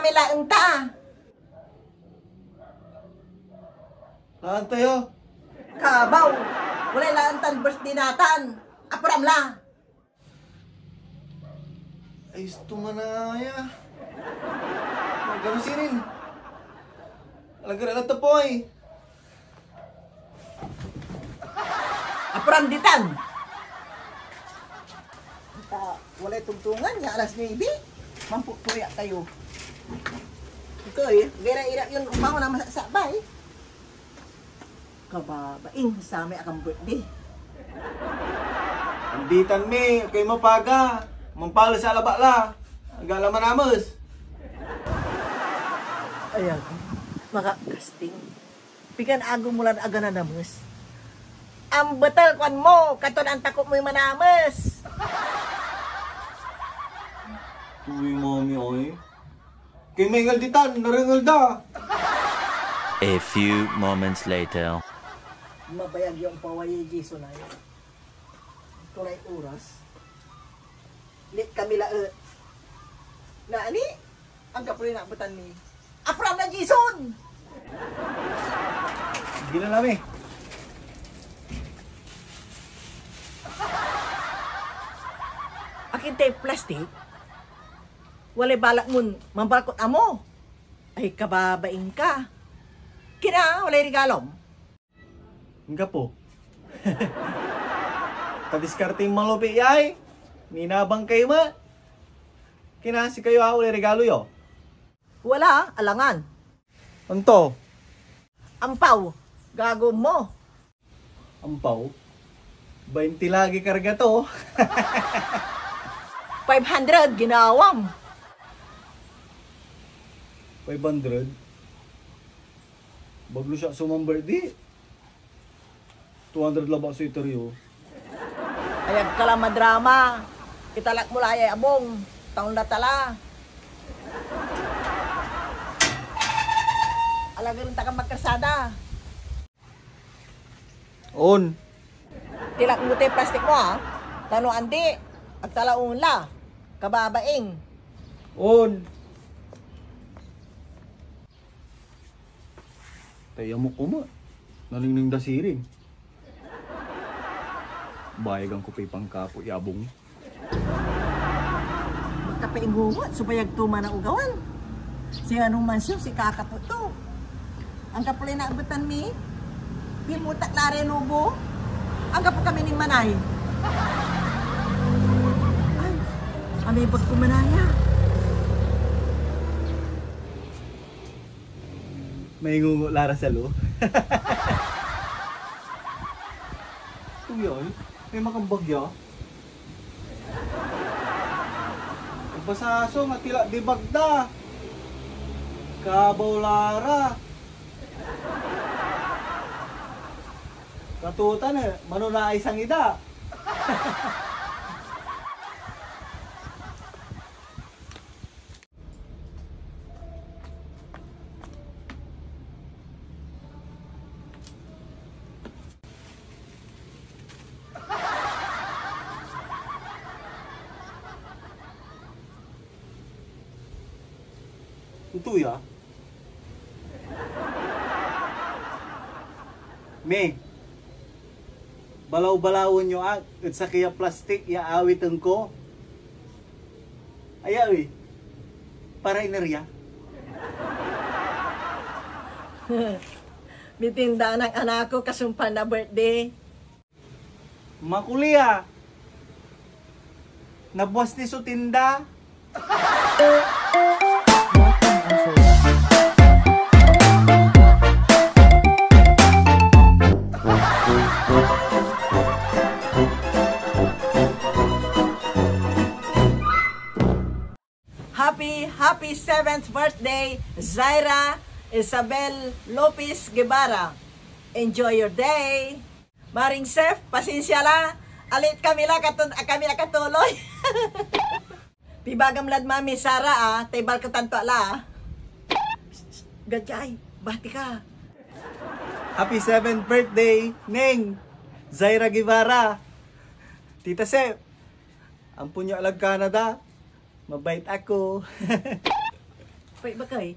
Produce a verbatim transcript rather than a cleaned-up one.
Laen ta. Laen tayo. Kabaw. Walay laen tan birthday natan. Apuram la. Ayos to manaya. Gano sirin? Alagar alat ta poy. Apuram ditan. Ta walay tungtungan ya alas nuebe. Mampupuri tayo. Ito eh, gara ira yun upaw na masasabay. Kababaing samay akan birthday. Anditan mi, kay mapaga. Mampales a laba la. Agala manames. Ayan, makakasting. Pigan ago mo lan aga nanames? Ambetel kuan mo, katon antakop moy manames. Tuloy mami ay. Kay may ngal ditan, narengel da. A few moments later. Mabayag ya ompawayay Jason ay. Tulay oras. Late kami laet. Naani? Anggapo lay nabetan mi. Apuram na Jason! Gila lami. Akin tay plastik? Walay balak mon mambalkot amo? Ay, kababaing ka. Kina, walay regalom? Anggapo. Ta diskarte malupit yay. Ninabang kayo met. Kina, sikayo a, walay regalo yo? Wala, alangan. Anto? Ampaw, gago mo. Ampaw? Bainti lagi karga to. Five hundred, ginawam. Five hundred? Baglo siak so mamberdi. Two hundred labat so iter yo. Ayag ka la madrama. Italak mo la yay abung. Taon la tala. Alagaren ta ka magkarsada. On. Tilak mo tay plastik mo, ah. Ta no andi, agtalaon la. Kababaing. On. Tay amok ko met. Nanengneng da sirin. Bayagan ko pay pangkapo ya abung. Makapaingungot so bayag to manaugawan. Si anong mansyon si kakapo to. Anggapo lay naebetan mi, pimutak la ray lobo. Anggapo kami nin manay. Ay, amay bag ko manaya. Maingungot la ra salo. Kuya, eh, may makambag ya. Basaso, matila di bagda. Kabaw la ra. Katutan eh, manonaay sangida. Ito ya. Me, balaw-balawen yo ak ed sakey a plastik ya awiten ko. Aya ey, para inerya. Mitindaan ak, anak ko, kasumpal na birthday. Makuli a. Nabuas ni so tinda. Happy, happy seventh birthday, Zaira Isabel Lopez Guevara. Enjoy your day. Maring Sef, pasensya la. Alit kami la katon, a, kami akatuloy. Pibagam lad Mami Sara, ah, tay balketan to la, ah. Gajay, bati ka. Happy seventh birthday, Neng Zaira Guevara. Tita Sef, ampon yo alag Canada. Mabait ako. Bakay,